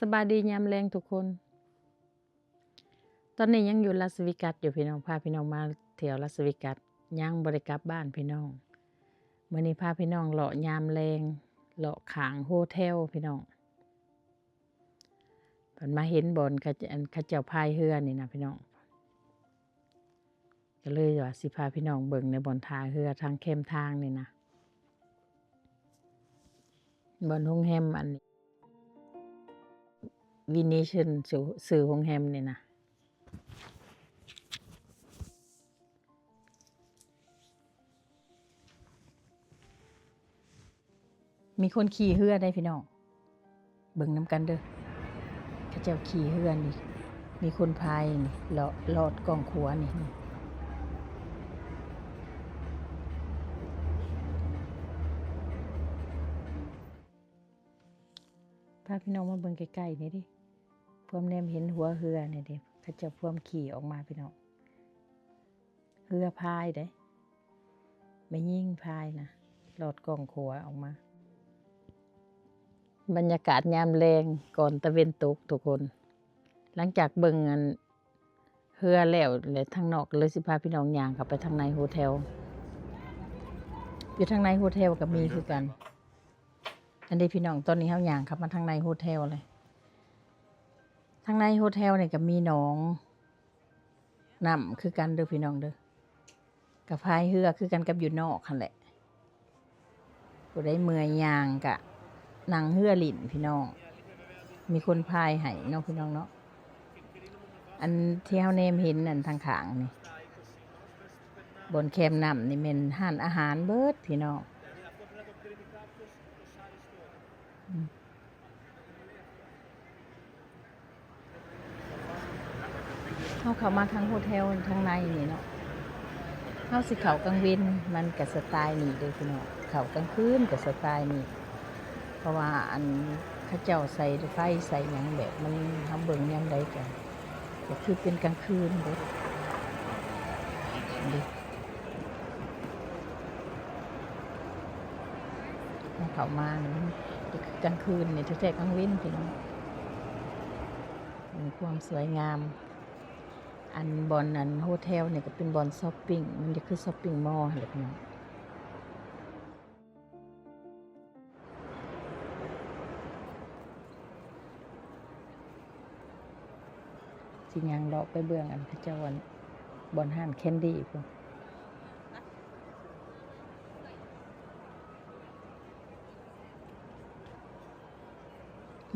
ສະບາຍດີຍາມແລງທຸກຄົນ. ຕອນນີ້ຍັງຢູ່ລາສເວກັສຢູ່ພີ່ນ້ອງ, ພາພີ່ນ້ອງມາທ່ຽວລາສເວກັສ, ຍັງບໍ່ໄດ້ກັບບ້ານພີ່ນ້ອງ. ມື້ນີ້ພາພີ່ນ້ອງເລາະຍາມແລງ, ເລາະຂ້າງໂຮເທວພີ່ນ້ອງ. ເພິ່ນມາເຫັນບ່ອນເຂົາ ອັນ ເຂົາເຈົ້າພາຍເຮືອນີ້ນະພີ່ນ້ອງ. ກໍເລີຍວ່າຊິພາພີ່ນ້ອງເບິ່ງໃນບ່ອນທ່າເຮືອທາງແຄມທາງນີ້ນະ, ບ່ອນໂຮງແຮມ ອັນ Venetian ຊື່ ຊື່ໂຮງແຮມນີ້ນະ. ມີຄົນຂີ່ເຮືອໄດ໋ພີ່ນ້ອງ, ເບິ່ງນຳກັນເດີ. ເຂົາເຈົ້າຂີ່ເຮືອນີ້, ມີຄົນພາຍນີ້, ລອດ ລອດກ້ອງຂົວນີ້. ພາພີ່ນ້ອງມາເບິ່ງໃກ້ໆນີ້ເດ້, ພວມແນມເຫັນຫົວເຮືອນີ້ເດ້, ເຂົາເຈົ້າພວມຂີ່ອອກມາພີ່ນ້ອງ. ເຮືອພາຍເດ້, ແມ່ຍິງພາຍນະ, ລອດກ້ອງຂົວອອກມາ. ບັນຍາກາດຍາມແລງກ່ອນຕາເວັນຕົກທຸກຄົນ. ຫຼັງຈາກເບິ່ງອັນເຮືອແລ້ວ ແລະ ທາງນອກ ເລີຍຊິພາພີ່ນ້ອງຍ່າງເຂົ້າໄປທາງໃນໂຮເທວ. ຢູ່ທາງໃນໂຮເທວກໍມີຄືກັນ. ອັນນີ້ພີ່ນ້ອງ, ຕອນນີ້ເຮົາຍ່າງເຂົ້າມາທາງໃນໂຮເທວເລີຍ. ທາງໃນໂຮເທວນີ້ກໍມີໜອງ ນ້ຳຄືກັນເດີພີ່ນ້ອງເດີ, ກະພາຍເຮືອຄືກັນກັບຢູ່ນອກຫັ້ນແຫຼະ. ຜູ້ໃດເມື່ອຍຍ່າງກະນັ່ງເຮືອຫຼິ້ນພີ່ນ້ອງ, ມີຄົນພາຍໃຫ້ເນາະພີ່ນ້ອງເນາະ. ອັນທີ່ເຮົາແນມເຫັນນັ້ນທາງຂ້າງນີ້, ບ່ອນແຄມນ້ຳນີ້ແມ່ນຮ້ານອາຫານເບິດພີ່ນ້ອງ. ເຮົາເຂົ້າມາທາງໂຮເທວທາງໃນນີ້ເນາະ, ເຮົາຊິເຂົ້າກາງເວັນ ມັນກະສະໄຕລ໌ນີ້ເດີພີ່ນ້ອງ, ເຂົ້າກາງຄືນກະສະໄຕລ໌ນີ້. ເພາະວ່າອັນເຂົາເຈົ້າໃສ່ໄຟໃສ່ຫຍັງແບບ ມັນ ເຮົາເບິ່ງຍາມໃດກະ ກະຄືເປັນກາງຄືນເດ້. ເຮົາເຂົ້າມານີ້ ມັນຈະຄືກາງຄືນນີ້ແທ້ໆ ກາງເວັນພີ່ນ້ອງ. ມີຄວາມສວຍງາມ. ອັນບ່ອນ ອັນໂຮເທວນີ້ກໍເປັນບ່ອນຊັອບປິງ, ມັນຈະຄືຊັອບປິງມໍຫັ້ນແຫຼະພີ່ນ້ອງ. ຊິຍ່າງເລາະໄປເບິ່ງອັນເຂົາເຈົ້າ ອັນບ່ອນຮ້ານແຄນດີພຸ້ນ.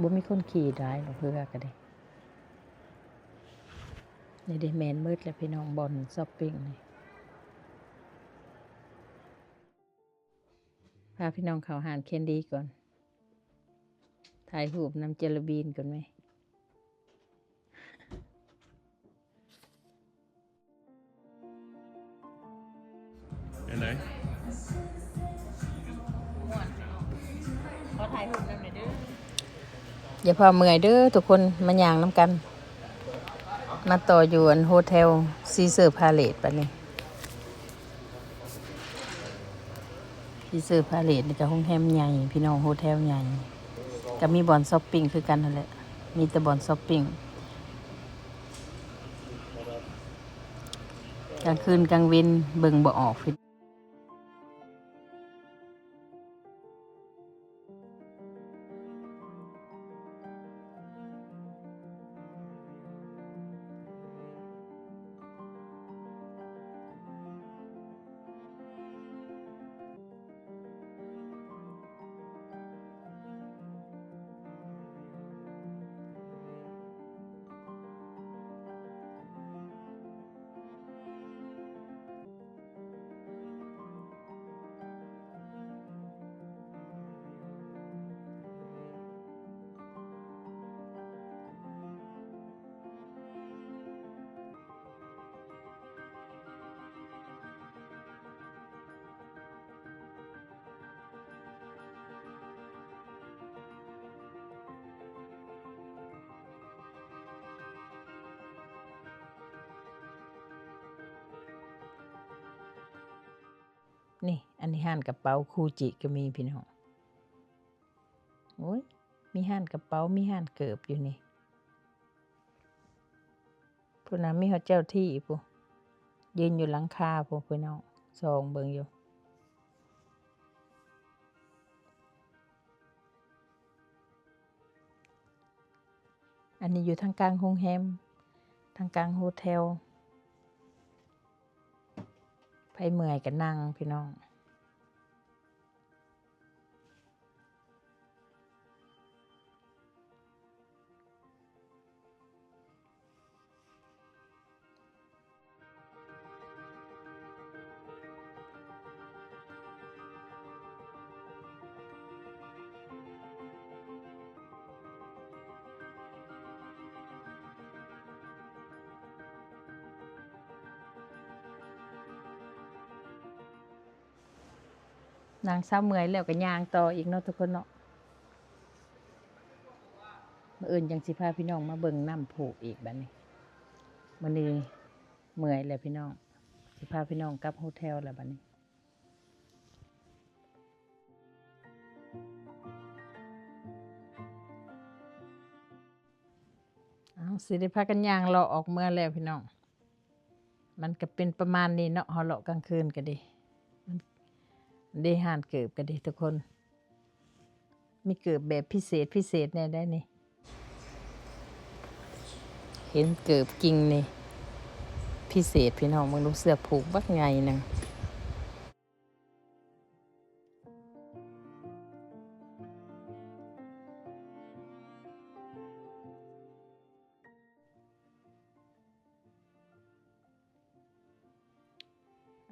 ບໍ່ມີຄົນຂີ່ຫຼາຍດອກ ເຮືອກໍໄດ້. ນີ້ເດ້ ແມ່ນໝົດແລ້ວພີ່ນ້ອງ ບ່ອນຊັອບປິງນີ້. ພາພີ່ນ້ອງເຂົ້າຮ້ານແຄນດີກ່ອນ, ຖ່າຍຮູບນຳເຈລະບີນກ່ອນແມ. ແນວໃດ? ຂອຖ່າຍຮູບນຳແດ່ເດີ. ຢ່າຟ້າວເມື່ອຍເດີທຸກຄົນ, ມາຍ່າງນຳກັນ. ມາຕໍ່ຢູ່ອັນໂຮເທວຊີເຊີພາເລດບາດນີ້. ຊີເຊີພາເລດນີ້ກໍໂຮງແຮມໃຫຍ່ພີ່ນ້ອງ, ໂຮເທວໃຫຍ່, ກໍມີບ່ອນຊັອບປິງຄືກັນຫັ້ນແຫຼະ, ມີແຕ່ບ່ອນຊັອບປິງ. ກາງຄືນກາງເວັນເບິ່ງບໍ່ອອກ. ນີ້ ອັນນີ້ຮ້ານກະເປົາຄູຈິກໍມີພີ່ນ້ອງ. ໂອ້ຍ ມີຮ້ານກະເປົາ ມີຮ້ານເກີບຢູ່ນີ້. ພຸ້ນນະ ມີຮອດເຈົ້າທີ່ພຸ້ນ ຢືນຢູ່ຫຼັງຄາພຸ້ນ ພີ່ນ້ອງ ສ່ອງເບິ່ງຢູ່. ອັນນີ້ຢູ່ທາງກາງໂຮງແຮມ ທາງກາງໂຮເທວ. ໃຜເມື່ອຍກະນັ່ງ ພີ່ນ້ອງ. ນັ່ງເຊົາເມື່ອຍແລ້ວກະຍ່າງຕໍ່ອີກເນາະທຸກຄົນເນາະ. ມື້ອື່ນຈັ່ງຊິພາພີ່ນ້ອງມາເບິ່ງນ້ຳພຸອີກບາດນີ້. ມື້ນີ້ເມື່ອຍແລ້ວພີ່ນ້ອງ ຊິພາພີ່ນ້ອງກັບໂຮເທວແລ້ວບາດນີ້. ເອົາ ຊິໄດ້ພາກັນຍ່າງເລາະອອກເມືອແລ້ວພີ່ນ້ອງ. ມັນກະເປັນປະມານນີ້ເນາະ ເຮົາເລາະກາງຄືນກະດີ. ມັນ ເດ້ ຮ້ານເກີບກະດີທຸກຄົນ ມີເກີບແບບພິເສດ ພິເສດແດ່ໃດ໋ນີ້. ເຫັນເກີບກິ່ງນີ້ພິເສດພີ່ນ້ອງ ເບິ່ງດູ ເຊືອກຜູກບັກໃຫຍ່ໜຶ່ງ.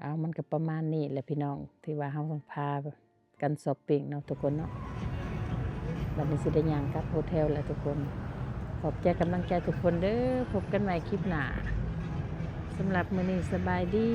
ເອົາ ມັນກະປະມານນີ້ແຫຼະພີ່ນ້ອງ ທີ່ວ່າເຮົາພາກັນຊັອບປິງເນາະທຸກຄົນເນາະ. ບາດນີ້ຊິໄດ້ຍ່າງກັບໂຮເທວແລ້ວທຸກຄົນ. ຂອບໃຈກຳລັງໃຈທຸກຄົນເດີ ພົບກັນໃໝ່ຄລິບໜ້າ. ສຳລັບມື້ນີ້ສະບາຍດີ.